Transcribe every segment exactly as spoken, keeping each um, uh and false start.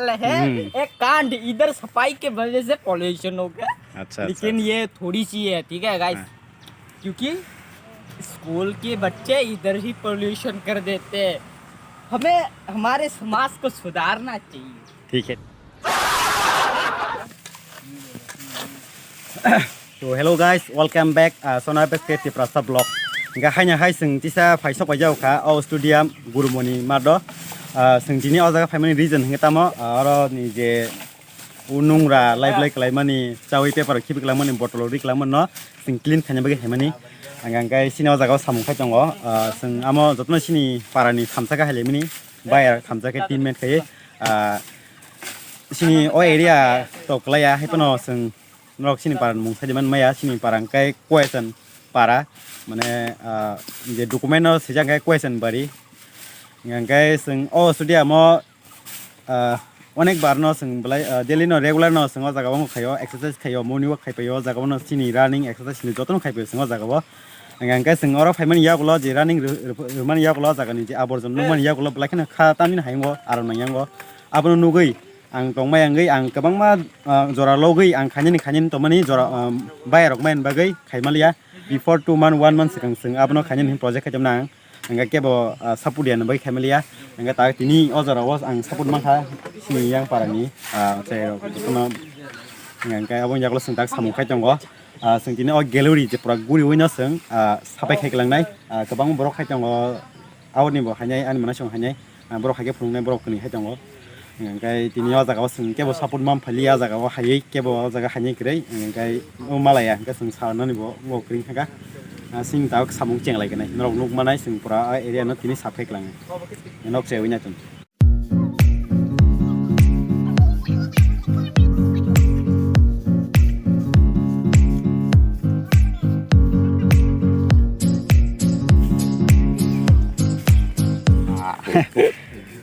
है, हम्म। एक कांड इधर सफाई के वजह से पॉल्यूशन हो गया। अच्छा, अच्छा, लेकिन अच्छा। ये थोड़ी सी है, ठीक है गाइस? हाँ। क्योंकि स्कूल के बच्चे इधर ही पॉल्यूशन कर देते हैं। हमें हमारे समाज को सुधारना चाहिए। ठीक है। So, hello guys, welcome back, uh, Sona Best Creative Rasta Vlog. Hingke haino hai chwng tisa phaisok bai jao kha, o studio Gurumoni Mado. Uh, chwng tini o jaga phaimani reason hingke tamo, uh, oro ni je o nungra lai blai kwlaimani, chawi paper khibi kwlaimani, bottle ri kwlaimani no chwng clean khaina bagwi haimani. Ang, ang kai sini o jaga o samung khai tongo. Ah, chwng amo jotono sini para ni thamsa khe hai laimani, bai rok thamsa khe team mate khai. Ah, sini o area to kwlaiya, hai phano chwng norok sini para ni mung sai di man maya, sini para hwnkhe Question para, mane, ah, je document no swijak hwnkhe Question bari. Hingkhe chwng o studio mo Ah, onek bar no chwng belai, ah, daily no regular no chwng o jaga o khaio, exercise khaio, morning walk khaipaio, o jaga o no chini running exercise ni jotono khaipaio chwng o jaga o. Hingkhe chwng oro phaimani yagulo je running rw-, rw-, rwmani yagulo o jaga ni je aborjon nukmani yagulo belai kheno kha tamni hayungo aro nangyango. Abono nugwi ang tongmai wngwi ang kwbangma, ah, jora logwi ang khainani khainani tongmani jora, ah, bayarok maini bagwi khaimaliya. Before two month, one month swkang chwng abono khainani project khaijaknai ang. Hingke kebo, ah, support ya nang bai khaimaliya. Hingke ta tini o jora o ang support mankha. Sini yang para ni, ah, chai rok kono. Hingke abo yagulo chwng tak samung khai tongo. Ah, chwng tini o gallery je pura guri wino chwng, ah, sapai khai kwlangnai. Ah, kwbang borok khai tongo. Aboni bo hainai, ani manaisong hainai. Ah, borok hai khe phunuknai borok kwnwi hai tongo. Hingke tini o jaga o chwng kebo support man phailiya, o jaga o haywi kebo o jaga hainai kwrwi. Hingke o malaya hingke chwng sa nani bo bo kwrwi thangkha. Ah, sini tabuk samung chenglai kwnai. Norok nuk manai chwng pura o area no tini saphai kwlangnai. Nok chewina chwng.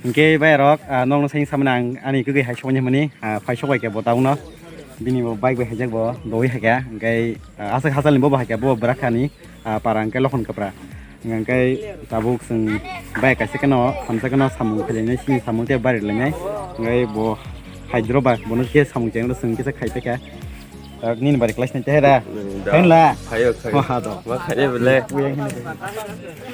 Hingke bai rok, ah, nokno sai samani ang ani kwgwi hai soknai hwnmani, ah, phai sok bai khe bo town no. Bini bo bike bai haijak bo, doi hai khe. Hingke, ah, aswk hachal ni bo bo hai khe bo bwrak kha ni, ah, para hingke Lokhon Kwpra. Hingke tabuk chwng bai kaisa kheno, hamsa kheno samung khlainai, sini samung tei bari lainai. Hingke bo hai dro ba, bono khe samung chengno chwng kisa khai pekha. Tak nini bari class nai tehera. Hmm, da. Khain la? Khayo, khayo. Wah, do. Ma khayo bele. Uyang hini.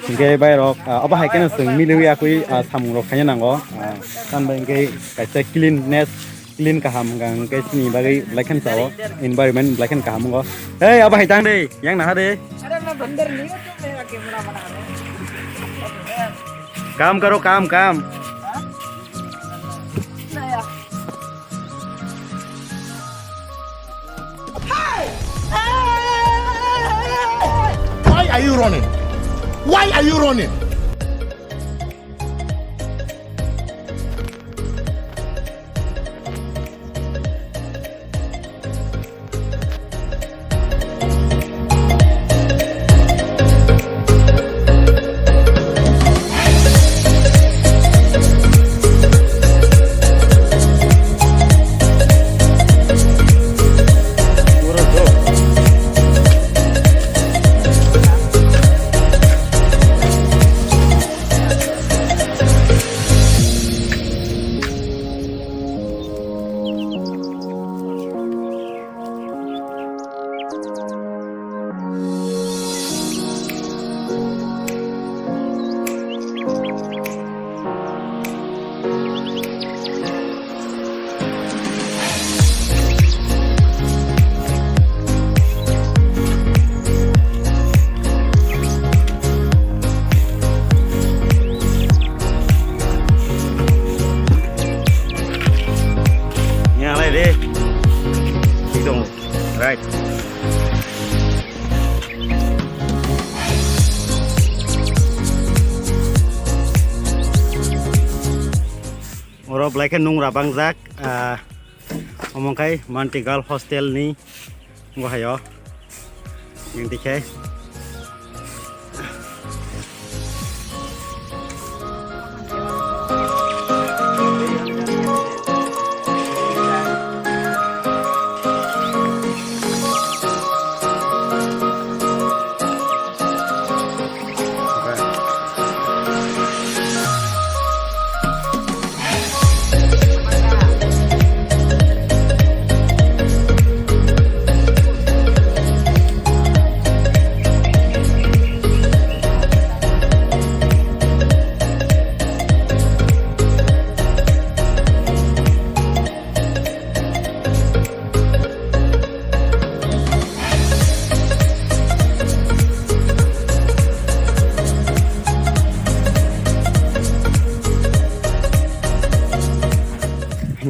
Hingke bai rok, ah, obo hai keno chwng miliwi akui, ah, samung rok khaina nango. Ah, tan bai hingke kaisa cleanness, clean kaham hingka hingke chini bagwi belai khen sao. Environment belai khen kaham wngo. Hey, obo hai tang de, yang naha de. Kam karo, kam, kam. Why are you running? Why are you running? Yang lai de. Hidong. Right. Oro belai khe nungra bangjak, ah, omo khai Manti Girl Hostel ni. Bo hayo. Yang tikhe.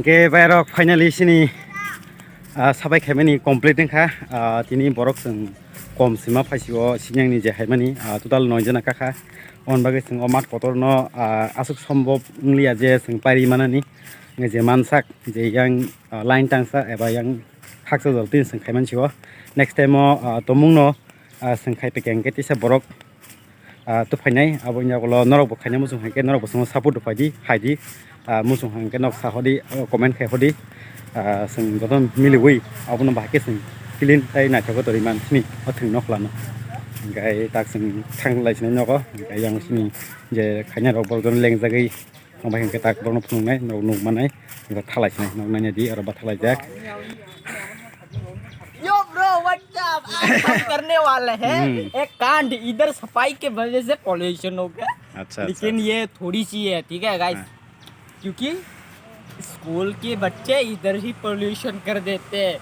Ke bairok finally sini, ah, sabai khaimani complete wngkha. Ah, tini borok chwng kom sima phaisio sinyangni je haimani, ah, total noi jona kakha. On bagwi chwng o mat kotorno, ah, aswk sombop wngliya je chwng pairi manani. Hwnkhe je mansak je yang, ah, line tangsa eba yang haksa jol tini chwng khaimansio. Next time o, ah, tomungno, ah, chwng khai pekeng khe tisa borok ah, tubuphainai, abo wngya ulo norokbo khaina muchung hai khe norokbo chwngno support rwphaidi, haidi, ah, muchung hai khe nok sahodi, oh, comment khai hodi, ah, chwng joto miliwi abono bahai khe chwng clean tei naithok khe torwi man sini o thwng nok lano. Hwnkhe tak chwng thang lai sinai nogo, hwnkhe yang sini je khaina rok borok jono lengjagwi. Omo hai hwnkhe tak borokno phunuknai, norok nuk manai, eba thalai sinai, nok naina di, aro ba thalai jak. Yo bro, what's up? आज हम करने वाले हैं हम्म। एक कांड, इधर सफाई के वजह से पॉल्यूशन हो गया। अच्छा, अच्छा, लेकिन अच्छा। ये थोड़ी सी है, ठीक है गाइस? हाँ। क्योंकि स्कूल के बच्चे इधर ही पॉल्यूशन कर देते हैं।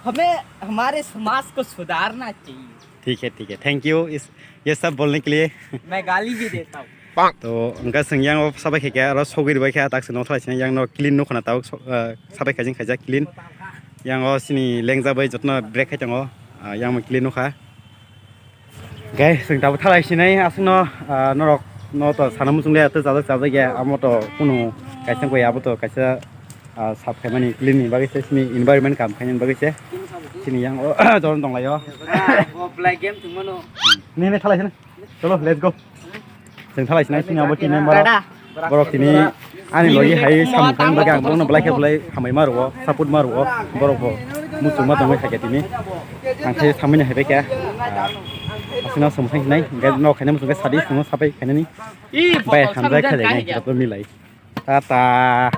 हमें हमारे समाज को सुधारना चाहिए। ठीक है, ठीक है, थैंक यू इस, ये सब बोलने के लिए। मैं गाली भी देता हूँ। To hwnkhe chwng yang o sabai khaikha, aro sogwi rwbaikha, tak chwngno thalai sinai yang no clean nukho na tabuk so-, ah, sabai khaijing khaijak clean. Yang o chini lengjak bai jotono break khai tongo, ah, yang bo clean nukha. Hwnkhe chwng tabuk thalai sinai aswkno, ah, norok no to sana muchung le to chajak chajak ya, amo to kunu kaisa koi abo to kaisa, ah, sap khaimani clean ni bagwi se, chini environment kam khainani bagwi se. Chini yang o jotono tonglaio. Ah, o play game tongmano. Nini thalai sinai. Cholo, let's go. Chwng thalai sinai sini abo team member rok. Borok tini ani logi hai samung kang bagwi ang borokno belai khe belai hambai ma rwo, support ma rwo. Borok bo muchung ma tongwi hai khe tini. Ang khe samani hai bai khe. Asino samung kang sinai, hwnkhe nok khaina muchung khe sadi simo sapai khainani. Bai hamjai khajaknai, joto milai. Tata.